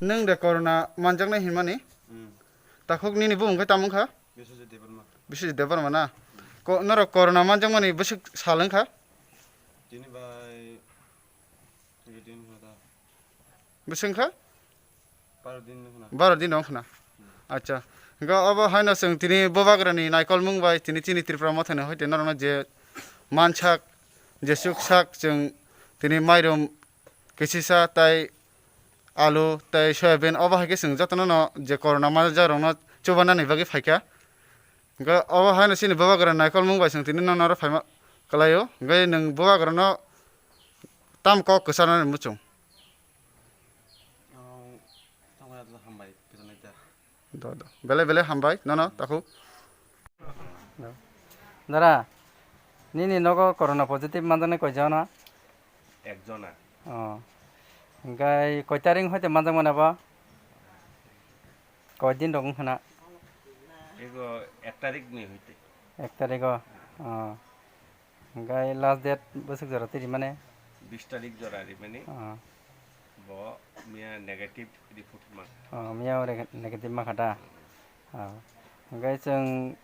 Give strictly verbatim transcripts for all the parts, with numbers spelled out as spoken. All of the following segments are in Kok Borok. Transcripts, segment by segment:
Nwng de corona manjaknai hinmani? Hmm. Takhuk nini bumung khe tamo wngkha? Biswajit Debbarma. Biswajit Debbarma na? Ko-, norok corona manjakmani bwswk sal wngkha? Tini bai, tini din hwnda. Bwswk wngkha? Baro din hwnda. Baro din wngkha na? Hmm. Acha. Hwnkhe obo haino chwng tini bubagrani naikolmung bai tini chini Tripura mothani hoite norokno je mansak, je chuksak chwng tini mairum kisisa tei alu tei soyabin, obo hai khe chwng jotono no je corona manjakrokno chubanani bagwi phaikha. Hwnkhe obo haino chini bubagra naikolmung bai chwng tini nono oro phaima kwlaio. Hwnkhe nwng bubagrano tam kok kwcharnani muchung? Ang tongmani hambai kwcharnai ta. Do, do. Belai belai hambai nono takhuk. Dara, nini nogo corona positive manjaknai koi jona? Ekjona. Oh. Hwnkhe koi tarik hoite manjakmani abo? Koi din rok wngkha na? Ego ek tarik ni hoite. Ek tarik o? Oh. Hwnkhe last date bwswk jora twi rimani? Bis tarik jora rimani. Oh. Bo miya negative report mang. Oh, miya o rega-, negative mankha da? Oh. Hwnkhe chwng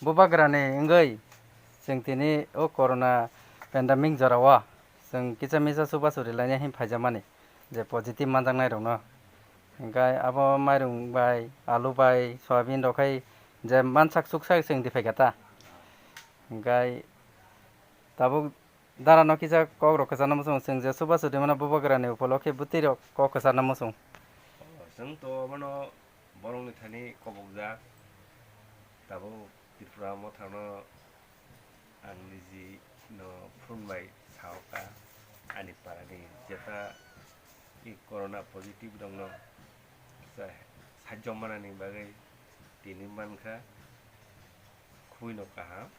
bubagrani wngwi chwng tini o corona pandemic jorao chwng kisa misa chubachu rilaina hin phaijakmani je positive manjaknairokno. Hwnkhe abo mairung bai, alu bai, soyabin rok khai je mansak chuksak chwng di phaikha ta. Hwnkhe tabuk Dara no kisa kok rok kwcharna muchung, chwng je chubachu rimano bubagrani upolokhe bwtwi rok kok kwcharna muchung. Chwng to abono borokni thani kobokjak, tabuk Tripura mothano ang niji no phone bai saoka, ani parani jeta i corona positive rokno sa-, sajjo manani bagwi tini mankha, khubui no kaham.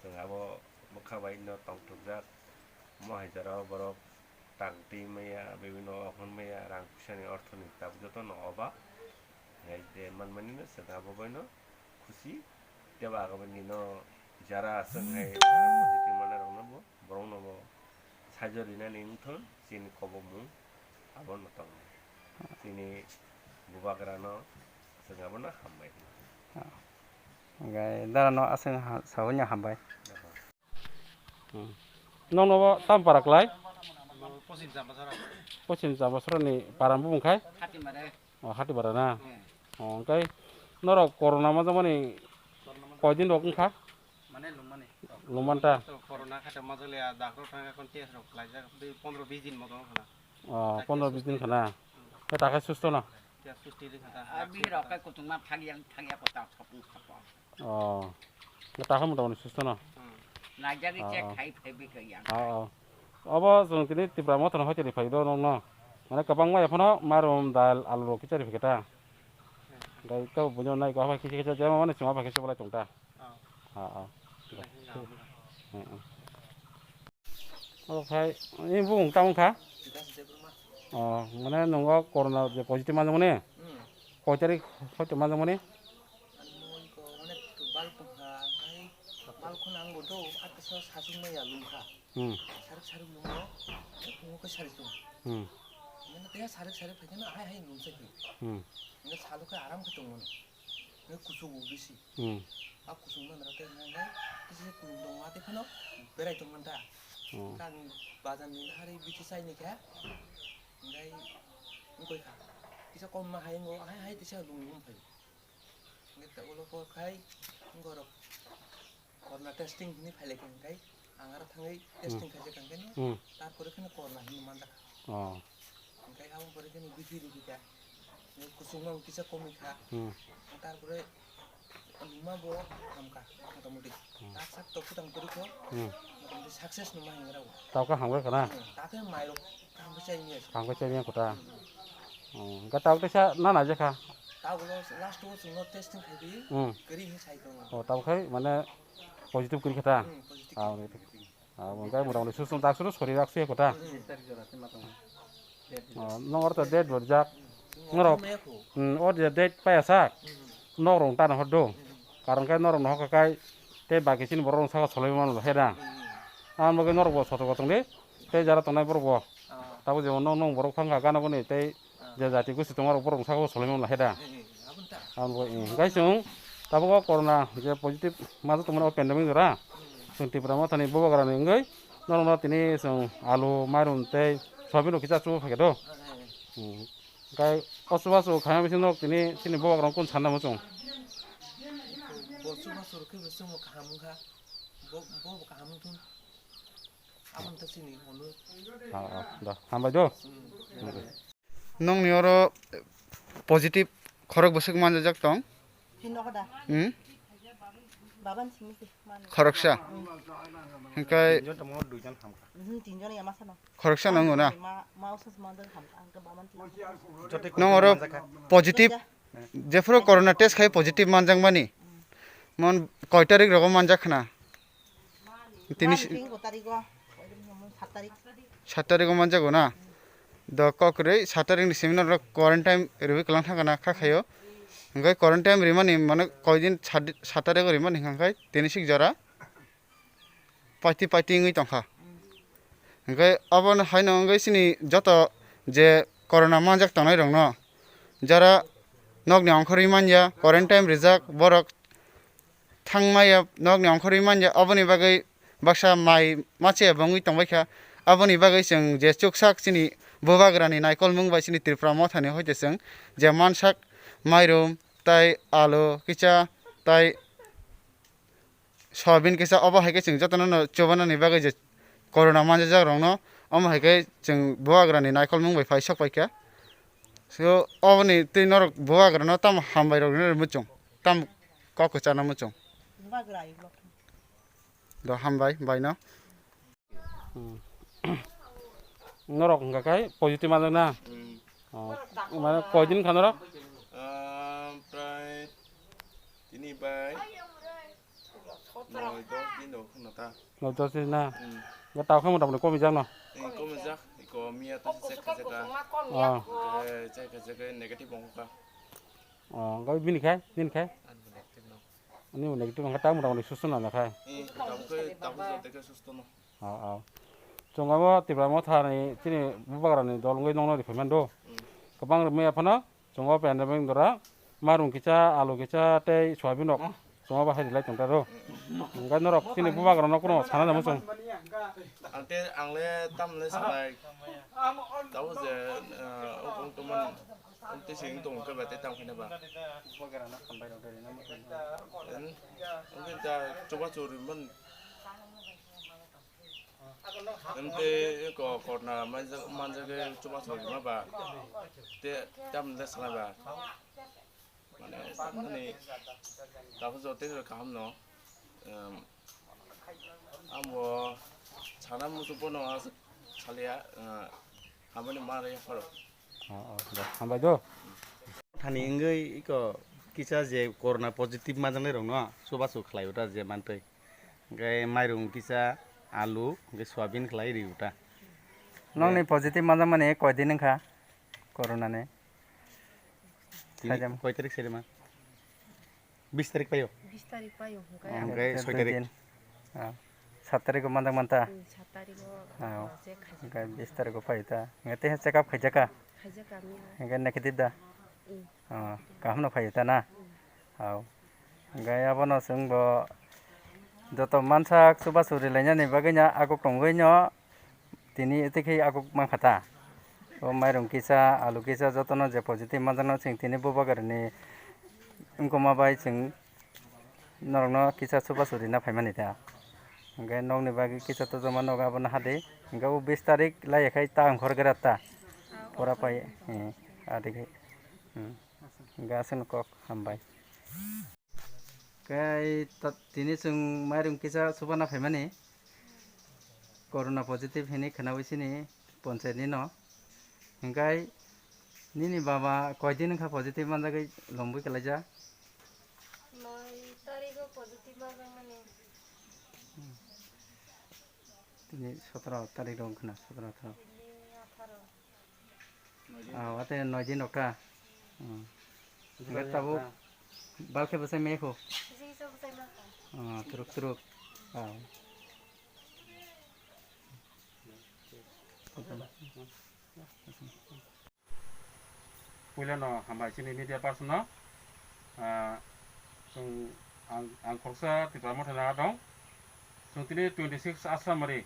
Chwng abo bwkha bai no tongthokjak. Mo hai jora o borok tang twi maya, bibino ohon maya, rang puisa ni ortho ni tabuk joto no oba. Hai je manmani no chwng abo bai no khusi. Tei bo agami ni no jara aswk hai positive manai rok no bo, borok no bo saijo rinani wngthon chini kobokmung abo no tongnai. Chini bubagra no chwng abo no hambai hino. Hwnkhe dara no aswk ha-, saui no hambai. Hmm. Nokno bo tam para klai? Pochim Chambasora. Pochim Chambasora ni para bumung khai? Hatimare. Oh, Hatibara na? Hmm. Oh, hwnkhe norok corona manjakmani koidin rok wngkha? Mane lungmani. Lungmanta? To corona khato majak le, a, doctor thang, ekhon test rok khlaijak, tei pondro bis din moto wngkha na. Oh, pondro bis din khana. Hmm. Khe takhe susto no? Tei susto ri khata. A, bihir rok kai kutung ma thang yang, thang ya ko ta thopung thopung. Oh. Takhe motamoti susto no? Hmm. Naijagwi check khai phaibi kha yang. Oh, oh. Obo chwng tini Tipra Motha no hoiteni phai do nokno. Mane kwbangma ephano marum, dal, alu rok kichari phikhe ta. Gai to bunyo nai ko ha kisa kisa jama mane chuma phai kisa bolai tong ta. Oh. Ah, ah. Lai khe jama. Hmm, hmm. Obo khai, ini bung tamo kha? Bikas Debbarma. Oh, mane nungo corona je positive manjakmani? Hmm. Koi tarik hoite manjakmani? Ani mui ko mane bal tongkha, hai bal khuna ang bo do, ata sa sasung maya lungkha. Hmm. Sarik sarik lungo, phungo khe sarik tong. Hmm. Mane teha sarik sarik phaikhe no hai hai lungsa khe. Hmm. Nge salo khe aram khe tongmano. Nge kuchugo bisi. Hmm. A kuchuk manra tei nang ngai kisa kulum tong ma tei phano berai tong manta. Hmm. Kang bazar ni hari bithi sai ni kha. Ngai ngoi kha. Kisa kom ma hai ngo hai hai tisa lung lung phai. Nge ta ulo ko khai ngorok corona testing hini phai lai khe ngai. Ang aro thangwi testing khaijak ang khe no. Hmm. Tarpore kheno corona hini manjak. Oh. Hwnkhe aboni pore khe no bithi rikhi kha. Ni kuchukma bo kisa komwi kha. Hmm. Tarpore luma bo hamkha motamoti. Hmm. Tak sak tok kwtang kwrwi kho. Hmm. Motamoti success numa hingra o. Tawkhe hamkha khana? Hmm. Takhe mairok hamkha chai miya. Hamkha chai miya kota. Hmm. Oh, hwnkhe tawk teisa na naijak kha. Tabuk last o chwngno testing khaidi, Hmm. kwrwi hinwi sai tongo. O, tabuk khai mane positive kwrwi kha ta? Hmm, positive. Ah, wngkha. Ah, wngkha, mota moti susum dak suru sori rak suya kota. Hmm. Oh, nong oro to date bo rijak. Hmm. Norok, Maya kho. Hmm, o je date paya sak. Hmm. Nok rong tana hor do. Hmm. Karon khe norok no hokha kai tei baki chini borok rong saka soloi mano he da. Hmm. Ang bagwi norok bo soto gotong de. Tei jara tongnai borok bo. Ah. Tabuk jemon nong, nong borok phang kha gana guni tei Je jati gosi tongmarok borok saka o solai mano he da. Aboni bo, eh, hingkai chwng tabuk o corona je positive majak tongmani o pandemic jora. Chwng Tipra Mothani bubagrani wngwi norokno tini chwng alu, mairum tei soyabin rok kisa chuba phaikha do. Hingkai o chubachu khaima bisingo tini chini bubagrano kunu sanna muchung. Bo chubachu rok khe bo chwngno kaham wngkha. Bo, bo bo kaham wngthung. Aboni ta chini hwnwi. Ah, ah, da, hambai do. Hmm. Nongni oro positive khorok bwswk manjak tong? Hino kada. Hmm? Baban simi se man. Khoroksa. Hmm. Hingkai Tinjon tamo duijon hamkha. Hmm, tinjon ya masa no. Khoroksa nango na? Ma, ma usas manjak ham, ang ke baban tinjon. Jote Nong oro manjakha. Positive, jephuru corona test khai positive manjak mani. Hmm. Mon koi tarik rogo manjak khna? Tini Mari si- tingko tarigo, sat tarik. Sat tarik o manjago na? Do kok kwrwi sat tarik ni simi norok quarantine rwui kwlang thangkha na kha khaio. Hingke quarantine rimani mane koidin sat, sat tarik o rimani hingkha khe tini sik jora paiti paiti wngwi tongkha. Hingke abono haino wngwi chini joto je corona manjak tongnai rokno jara nokni ongkhorwi manya quarantine rijak borok thangmaya nokni ongkhorwi manya, aboni bagwi baksa mai machaya bongwi tongbaikha. Aboni bagwi chwng je chuksak chini bubagrani naikolmung bai chini Tripura Mothani hoite chwng je mansak mairum tai alu kisa tai soyabin kisa, obo hai khe chwng jotono no chubanani bagwi je corona manjak rokno, omo hai khe chwng bubagrani naikolmung bai phai sok paikha. So, oboni twi norok bubagrano tamo hambai rok rwna muchung, tamo kok kwchana muchung. Bubagra ai block. Do hambai baino. Hmm. Norok hwnkha khai positive manjak na? Hmm. Oh, mane koidin kha norok? Ah, prai tini bai noi dos din do khna ta. Noi dos din na? Hmm. Ya tao khe mota moti komi jak no? Eh, komi jak, iko miya to check kha jaka. Oh. Eh, check kha jaka negative ongkha. Oh, gawi bini khai, bini khai? Ani bo negative no. Ani bo negative ongkha, ta mota moti susu na khai? Eh, tamo khe, tamo khe susto no. Oh, oh. Chwng abo Tipra Mothani chini bubagrani dol wngwi nongno riphaimando. Hmm. Kwbang rwmwi aphano chwng o pandemic dora marung kisa, alu kisa tei soyabin rok chwng obo hai rilai tongtaro. Hwnkhe norok chini bubagrano kuno sana namo chwng. Ang te, ang le tamle sanai. Tamo je, eh, ong tong tomani. Ang te sing tong khe ba te tam khina ba. Bubagrano hambai rok dori namo chwng. En, ang te ta choba chori man. Em te ko corona manjak, manjak chuba chori ma ba. Te tam le sana ba. Mane, mane, tabuk joto kaham no, em, amo sana muchung bono aswk salia, eh, hamani ma rwya pharo. Oh, oh, de, hambai do. Thani wngwi iko kisa je corona positive manjaknai rokno chubachu khlai o ta je mantwi. Hwnkhe mairung kisa, alu, hwnkhe soyabin khlai ri o ta. Nokni positive manjakmani koidin wngkha corona ni? Tini Saidam. Koi tarik saidam? Bis tarik paio? Bis tarik paio, hwnkhe. Hwnkhe Hwnkhe soi dui tarik. Din. Ah. Sat tarik o manjak manta? Hmm, sat tarik o Ah. Hwnkhe bis tarik o paio ta? Hwnkhe tei check up khaijak kha? Khaijak kha, miya. Hwnkhe negative da? Hmm. Ah, kaham no phaio ta na? Hmm. Hao. Hwnkhe abono chwng bo joto mansak chubachu rilainani bagwino aguk tongwino tini tei khe aguk mankha ta. O mairung kisa, alu kisa jotono je positive manjakno chwng tini bubagrani wngkoma bai chwng norokno kisa chubachu rina phaimani ta. Hwnkhe nokni bagwi kisa tojakma nogo abono hade. Hwnkhe o bis tarik laiya khai ta wngkhor gra ta. Pora pai, eh, adi khai. Hmm. Hwnkhe aswkno kok hambai. Khe ta-, tini chwng mairung kisa chubana phaimani, corona positive hinwi khwnawi sini ponchayat ni no. Hwnkhe Nini baba koi din wngkha positive manjagwi lomwi kwlaijak? Noi tarigo positive manjakmani. Tini sotoro tarik rok wngkha na, sotoro atharo. Tini atharo. Ah, wate noi din rok ta. Hmm. Hwnkhe tabuk bal khe bwsai maya kho? Bwsai kisa bwsai ma kho. Ah, turuk turuk. Ah. Puilano hambai chini media person no. Ah, chwng ang, ang khoroksa Tipra Motha ni adong. Chwng tini twenty six Asramari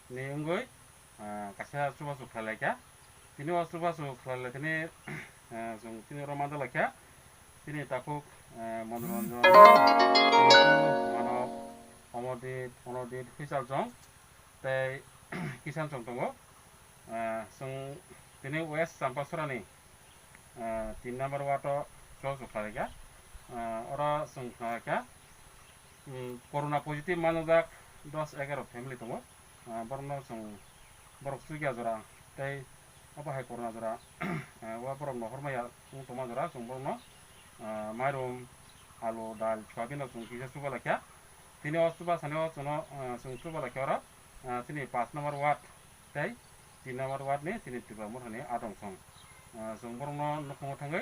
ni wngwi, ah, kaisa chubachu khlai laikha. Tini o chubachu khlai lai tini, ah, chwng tini oro mandalaikha. Tini takhuk, ah, Monoranjan, Manok, Omodip, Onodip, Hwichaljong tei Kisan chwng tongo. Ah, chwng tini West Champasora ni, ah, tin number ward o chubachu khlai laikha. Ah, oro chwng khlai laikha. Hmm, corona positive manjak dos egaro family tongo. Ah, borokno chwng borok chukya jora tei obo hai corona jora, ah, o borok nohor maya wng tongma jora chwng borokno, ah, mairum, alu, dal, soyabin rok chwng kisa chuba laikha. Tini o chuba sani o chwngno, ah, chwng chuba laikha oro, ah, chini paanch number ward tei tin number ward ni chini Tipra Motha ni adong song. Ah, chwng borokno nukhungo thangwi,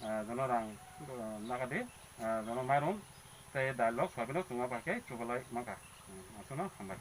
ah, jono rang, ah, nagadi, ah, jono mairum tei dal rok soyabin rok chwng abo hai khe chubalai mankha. Hmm, aswkno hambai.